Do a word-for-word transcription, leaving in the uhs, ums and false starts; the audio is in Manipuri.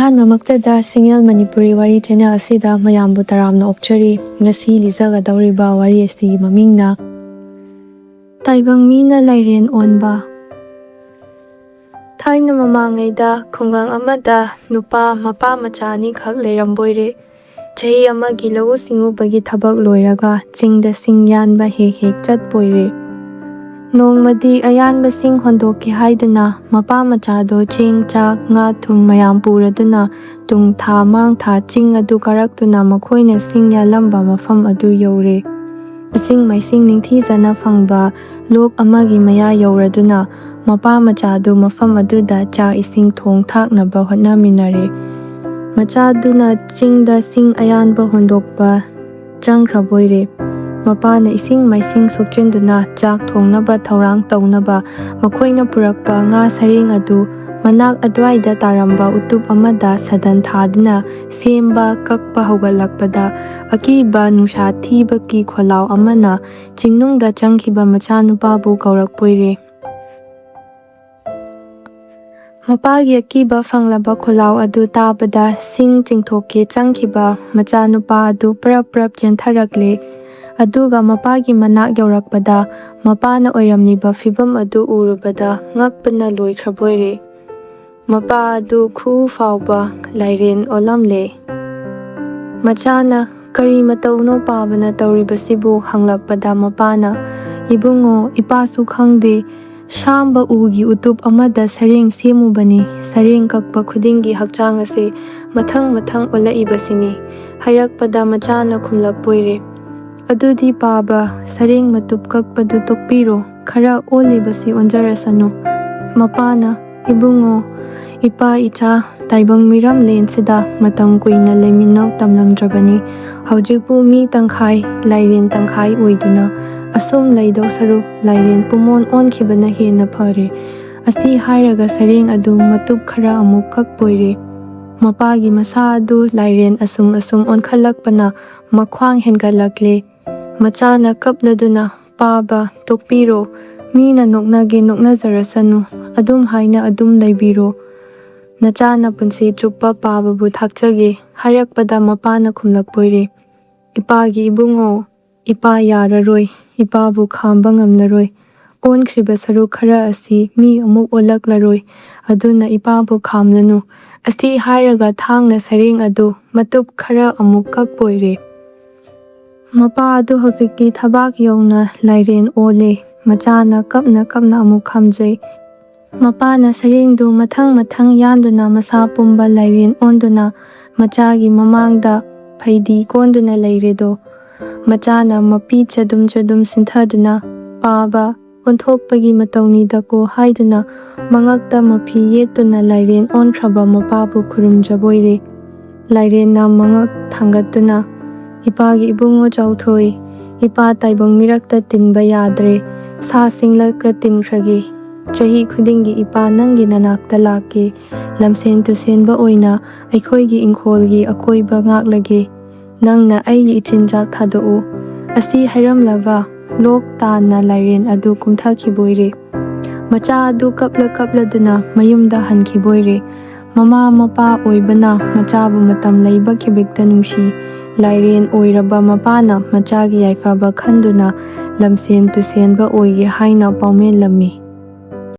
ꯑꯍꯥꯟꯕꯃꯛꯇꯗ ꯁꯤꯡꯉꯦꯜ ꯃꯅꯤꯄꯨꯔꯤ ꯋꯥꯔꯤ ꯆꯦꯅꯦꯜ ꯑꯁꯤꯗ ꯃꯌꯥꯝꯕꯨ ꯇꯔꯥꯝꯅ ꯑꯣꯛꯆꯔꯤ꯫ ꯉꯁꯤ ꯂꯤꯖꯒꯗꯧꯔꯤꯕ ꯋꯥꯔꯤ ꯑꯁꯤꯒꯤ ꯃꯃꯤꯡꯅ ꯇꯥꯏꯕꯪ ꯃꯤꯅ ꯂꯥꯏꯔꯦꯟ ꯑꯣꯟꯕ꯫ ꯊꯥꯏꯅ ꯃꯃꯥꯡꯉꯩꯗ ꯈꯨꯡꯒꯪ ꯑꯃꯗ ꯅꯨꯄꯥ ꯃꯄꯥ ꯃꯆꯥ ꯑꯅꯤꯈꯛ ꯂꯩꯔꯝꯕꯣꯏꯔꯦ꯫ ꯆꯍꯤ ꯑꯃꯒꯤ ꯂꯧꯎ ꯁꯤꯡꯎꯕꯒꯤ ꯊꯕꯛ ꯂꯣꯏꯔꯒ ꯆꯤꯡꯗ ꯁꯤꯡ ꯌꯥꯟꯕ ꯍꯦꯛ ꯍꯦꯛ ꯆꯠꯄꯣꯏꯔꯦ꯫ ꯅꯣꯡꯃꯗꯤ ꯑꯌꯥꯟꯕꯁꯤꯡ ꯍꯣꯟꯗꯣꯛꯀꯦ ꯍꯥꯏꯗꯨꯅ ꯃꯄꯥ ꯃꯆꯥꯗꯣ ꯆꯦꯡ, ꯆꯥꯛ, ꯉꯥ, ꯊꯨꯝ ꯃꯌꯥꯝ ꯄꯨꯔꯗꯨꯅ ꯇꯨꯡ ꯊꯥ ꯃꯥꯡ ꯊꯥ ꯆꯤꯡ ꯑꯗꯨ ꯀꯥꯔꯛꯇꯨꯅ ꯃꯈꯣꯏꯅ ꯁꯤꯡ ꯌꯥꯜꯂꯝꯕ ꯃꯐꯝ ꯑꯗꯨ ꯌꯧꯔꯦ꯫ ꯏꯁꯤꯡ ꯃꯥꯏꯁꯤꯡ ꯅꯤꯡꯊꯤꯖꯅ ꯐꯪꯕ ꯂꯣꯛ ꯑꯃꯒꯤ ꯃꯌꯥ ꯌꯧꯔꯗꯨꯅ ꯃꯄꯥ ꯃꯆꯥꯗꯨ ꯃꯐꯝ ꯑꯗꯨꯗ ꯆꯥꯛ ꯏꯁꯤꯡ ꯊꯣꯡ ꯊꯥꯛꯅꯕ ꯍꯣꯠꯅꯃꯤꯟꯅꯔꯦ꯫ ꯃꯆꯥꯗꯨꯅ ꯆꯤꯡꯗ ꯁꯤꯡ ꯑꯌꯥꯟꯕ ꯍꯣꯟꯗꯣꯛꯄ ꯆꯪꯈ꯭ꯔꯕꯣꯏꯔꯦ꯫ ꯃꯄꯥꯅ ꯏꯁꯤꯡ ꯃꯥꯏꯁꯤꯡ ꯁꯣꯛꯆꯤꯟꯗꯨꯅ ꯆꯥꯛ ꯊꯣꯡꯅꯕ ꯊꯧꯔꯥꯡ ꯇꯧꯅꯕ ꯃꯈꯣꯏꯅ ꯄꯨꯔꯛꯄ ꯉꯥ ꯁꯔꯦꯡ ꯑꯗꯨ ꯃꯅꯥꯛ ꯑꯗꯨꯋꯥꯏꯗ ꯇꯥꯔꯝꯕ ꯎꯇꯨꯞ ꯑꯃꯗ ꯁꯗꯟ ꯊꯥꯗꯨꯅ ꯁꯦꯝꯕ ꯀꯛꯄ ꯍꯧꯒꯠꯂꯛꯄꯗ ꯑꯀꯤꯕ ꯅꯨꯡꯁꯥ ꯊꯤꯕꯒꯤ ꯈꯣꯜꯂꯥꯎ ꯑꯃꯅ ꯆꯤꯡꯅꯨꯡꯗ ꯆꯪꯈꯤꯕ ꯃꯆꯥꯅꯨꯄꯥꯕꯨ ꯀꯧꯔꯛꯄꯣꯏꯔꯦ꯫ ꯃꯄꯥꯒꯤ ꯑꯀꯤꯕ ꯐꯪꯂꯕ ꯈꯣꯜꯂꯥꯎ ꯑꯗꯨ ꯇꯥꯕꯗ ꯁꯤꯡ ꯆꯤꯡꯊꯣꯛꯀꯦ ꯆꯪꯈꯤꯕ ꯃꯆꯥꯅꯨꯄꯥ ꯑꯗꯨ ꯄ꯭ꯔꯞ ꯄ꯭ꯔꯞ ꯆꯦꯟꯊꯔꯛꯂꯦ꯫ ꯑꯗꯨꯒ ꯃꯄꯥꯒꯤ ꯃꯅꯥꯛ ꯌꯧꯔꯛꯄꯗ ꯃꯄꯥꯅ ꯑꯣꯏꯔꯝꯂꯤꯕ ꯐꯤꯕꯝ ꯑꯗꯨ ꯎꯔꯨꯕꯗ ꯉꯛꯄꯅ ꯂꯣꯏꯈ꯭ꯔꯕꯣꯏꯔꯦ꯫ ꯃꯄꯥ ꯑꯗꯨ ꯈꯨꯎ ꯐꯥꯎꯕ ꯂꯥꯏꯔꯦꯟ ꯑꯣꯜꯂꯝꯂꯦ꯫ ꯃꯆꯥꯅ "ꯀꯔꯤ ꯃꯇꯧꯅꯣ ꯄꯥꯕꯅ ꯇꯧꯔꯤꯕꯁꯤꯕꯨ?" ꯍꯪꯂꯛꯄꯗ ꯃꯄꯥꯅ, "ꯏꯕꯨꯡꯉꯣ, ꯏꯄꯥꯁꯨ ꯈꯪꯗꯦ, ꯁꯥꯝꯕ ꯎꯒꯤ ꯎꯇꯨꯞ ꯑꯃꯗ ꯁꯔꯦꯡ ꯁꯦꯝꯃꯨꯕꯅꯤ꯫ ꯁꯔꯦꯡ ꯀꯛꯄ ꯈꯨꯗꯤꯡꯒꯤ ꯍꯛꯆꯥꯡ ꯑꯁꯤ ꯃꯊꯪ ꯃꯊꯪ ꯑꯣꯜꯂꯛꯏꯕꯁꯤꯅꯤ" ꯍꯥꯏꯔꯛꯄꯗ ꯃꯆꯥꯅ ꯈꯨꯝꯂꯛꯄꯣꯏꯔꯦ, "ꯑꯗꯨꯗꯤ ꯄꯥꯕ, ꯁꯔꯦꯡ ꯃꯇꯨꯞ ꯀꯛꯄꯗꯨ ꯇꯣꯛꯄꯤꯔꯣ, ꯈꯔ ꯑꯣꯜꯂꯤꯕꯁꯤ ꯑꯣꯟꯖꯔꯁꯅꯨ"꯫ ꯃꯄꯥꯅ, "ꯏꯕꯨꯡꯉꯣ, ꯏꯄꯥ ꯏꯆꯥ, ꯇꯥꯏꯕꯪ ꯃꯤꯔꯝꯂꯦꯟꯁꯤꯗ ꯃꯇꯝ ꯀꯨꯏꯅ ꯂꯩꯃꯤꯟꯅꯧ ꯇꯝꯂꯝꯗ꯭ꯔꯕꯅꯤ꯫ ꯍꯧꯖꯤꯛꯄꯨ ꯃꯤ ꯇꯪꯈꯥꯏ, ꯂꯥꯏꯔꯦꯟ ꯇꯪꯈꯥꯏ ꯑꯣꯏꯗꯨꯅ ꯑꯁꯨꯝ ꯂꯩꯗꯧ ꯁꯔꯨꯛ ꯂꯥꯏꯔꯦꯟ ꯄꯨꯝꯑꯣꯟ ꯑꯣꯟꯈꯤꯕꯅ ꯍꯦꯟꯅ ꯐꯔꯦ"꯫ ꯑꯁꯤ ꯍꯥꯏꯔꯒ ꯁꯔꯦꯡ ꯑꯗꯨ ꯃꯇꯨꯞ ꯈꯔ ꯑꯃꯨꯛ ꯀꯛꯄꯣꯏꯔꯦ꯫ ꯃꯄꯥꯒꯤ ꯃꯁꯥ ꯑꯗꯨ ꯂꯥꯏꯔꯦꯟ ꯑꯁꯨꯝ ꯑꯁꯨꯝ ꯑꯣꯟꯈꯠꯂꯛꯄꯅ ꯃꯈ꯭ꯋꯥꯡ ꯍꯦꯟꯒꯠꯂꯛꯂꯦ꯫ ꯃꯆꯥꯅ ꯀꯞꯂꯗꯨꯅ, "ꯄꯥꯕ, ꯇꯣꯛꯄꯤꯔꯣ꯫ ꯃꯤꯅ ꯅꯣꯛꯅꯒꯦ ꯅꯣꯛꯅꯖꯔꯁꯅꯨ꯫ ꯑꯗꯨꯝ ꯍꯥꯏꯅ ꯑꯗꯨꯝ ꯂꯩꯕꯤꯔꯣ꯫ "ꯅꯆꯥꯅ ꯄꯨꯟꯁꯤ ꯆꯨꯞꯄ ꯄꯥꯕꯕꯨ ꯊꯥꯛꯆꯒꯦ" ꯍꯥꯏꯔꯛꯄꯗ ꯃꯄꯥꯅ ꯈꯨꯝꯂꯛꯄꯣꯏꯔꯦ, "ꯏꯄꯥꯒꯤ ꯏꯕꯨꯡꯉꯣ, ꯏꯄꯥ ꯌꯥꯔꯔꯣꯏ, ꯏꯄꯥꯕꯨ ꯈꯥꯝꯕ ꯉꯝꯂꯔꯣꯏ꯫ ꯑꯣꯟꯈ꯭ꯔꯤꯕ ꯁꯔꯨꯛ ꯈꯔ ꯑꯁꯤ ꯃꯤ ꯑꯃꯨꯛ ꯑꯣꯜꯂꯛꯂꯔꯣꯏ, ꯑꯗꯨꯅ ꯏꯄꯥꯕꯨ ꯈꯥꯝꯂꯅꯨ"꯫ ꯑꯁꯤ ꯍꯥꯏꯔꯒ ꯊꯥꯡꯅ ꯁꯔꯦꯡ ꯑꯗꯨ ꯃꯇꯨꯞ ꯈꯔ ꯑꯃꯨꯛ ꯀꯛꯄꯣꯏꯔꯦ꯫ ꯃꯄꯥ ꯑꯗꯨ ꯍꯧꯖꯤꯛꯇꯤ ꯊꯕꯥꯛ ꯌꯧꯅ ꯂꯥꯏꯔꯦꯟ ꯑꯣꯜꯂꯦ꯫ ꯃꯆꯥꯅ ꯀꯞꯅ ꯀꯞꯅ ꯑꯃꯨꯛ ꯈꯥꯝꯖꯩ꯫ ꯃꯄꯥꯅ ꯁꯔꯦꯡꯗꯨ ꯃꯊꯪ ꯃꯊꯪ ꯌꯥꯟꯗꯨꯅ ꯃꯁꯥ ꯄꯨꯝꯕ ꯂꯥꯏꯔꯦꯟ ꯑꯣꯟꯗꯨꯅ ꯃꯆꯥꯒꯤ ꯃꯃꯥꯡꯗ ꯐꯩꯗꯤ ꯀꯣꯟꯗꯨꯅ ꯂꯩꯔꯦꯗꯣ꯫ ꯃꯆꯥꯅ ꯃꯄꯤ ꯆꯗꯨꯝ ꯆꯗꯨꯝ ꯁꯤꯟꯊꯗꯨꯅ "ꯄꯥꯕ ꯑꯣꯟꯊꯣꯛꯄꯒꯤ ꯃꯇꯧꯅꯤꯗꯀꯣ" ꯍꯥꯏꯗꯨꯅ ꯃꯉꯛꯇ ꯃꯐꯤ ꯌꯦꯠꯇꯨꯅ ꯂꯥꯏꯔꯦꯟ ꯑꯣꯟꯈ꯭ꯔꯕ ꯃꯄꯥꯕꯨ ꯈꯨꯔꯨꯝꯖꯕꯣꯏꯔꯦ꯫ ꯂꯥꯏꯔꯦꯟꯅ ꯃꯉꯛ ꯊꯥꯡꯒꯠꯇꯨꯅ, "ꯏꯄꯥꯒꯤ ꯏꯕꯨꯡꯉꯣ ꯆꯥꯎꯊꯣꯏ, ꯏꯄꯥ ꯇꯥꯏꯕꯪ ꯃꯤꯔꯛꯇ ꯇꯤꯟꯕ ꯌꯥꯗ꯭ꯔꯦ, ꯁꯥ ꯁꯤꯡꯂꯛꯇ ꯇꯤꯟꯈ꯭ꯔꯒꯦ꯫ ꯆꯍꯤ ꯈꯨꯗꯤꯡꯒꯤ ꯏꯄꯥ ꯅꯪꯒꯤ ꯅꯅꯥꯛꯇ ꯂꯥꯛꯀꯦ, ꯂꯝꯁꯦꯟ ꯇꯨꯁꯦꯟꯕ ꯑꯣꯏꯅ ꯑꯩꯈꯣꯏꯒꯤ ꯏꯪꯈꯣꯜꯒꯤ ꯑꯀꯣꯏꯕ ꯉꯥꯛꯂꯒꯦ꯫ ꯅꯪꯅ ꯑꯩꯒꯤ ꯏꯆꯤꯟꯖꯥꯛ ꯊꯥꯗꯣꯛꯎ"꯫ ꯑꯁꯤ ꯍꯥꯏꯔꯝꯂꯒ ꯂꯣꯛ ꯇꯥꯟꯅ ꯂꯥꯏꯔꯦꯟ ꯑꯗꯨ ꯀꯨꯝꯊꯈꯤꯕꯣꯏꯔꯦ꯫ ꯃꯆꯥ ꯑꯗꯨ ꯀꯞꯂ ꯀꯞꯂꯗꯨꯅ ꯃꯌꯨꯝꯗ ꯍꯟꯈꯤꯕꯣꯏꯔꯦ꯫ ꯃꯃꯥ ꯃꯄꯥ ꯑꯣꯏꯕꯅ ꯃꯆꯥꯕꯨ ꯃꯇꯝ ꯂꯩꯕ ꯈꯤꯕꯤꯛꯇ ꯅꯨꯡꯁꯤ꯫ ꯂꯥꯏꯔꯦꯟ ꯑꯣꯏꯔꯕ ꯃꯄꯥꯅ ꯃꯆꯥꯒꯤ ꯌꯥꯏꯐꯕ ꯈꯟꯗꯨꯅ ꯂꯝꯁꯦꯟ ꯇꯨꯁꯦꯟꯕ ꯑꯣꯏꯒꯦ ꯍꯥꯏꯅ ꯄꯥꯎꯃꯦꯜꯂꯝꯃꯤ꯫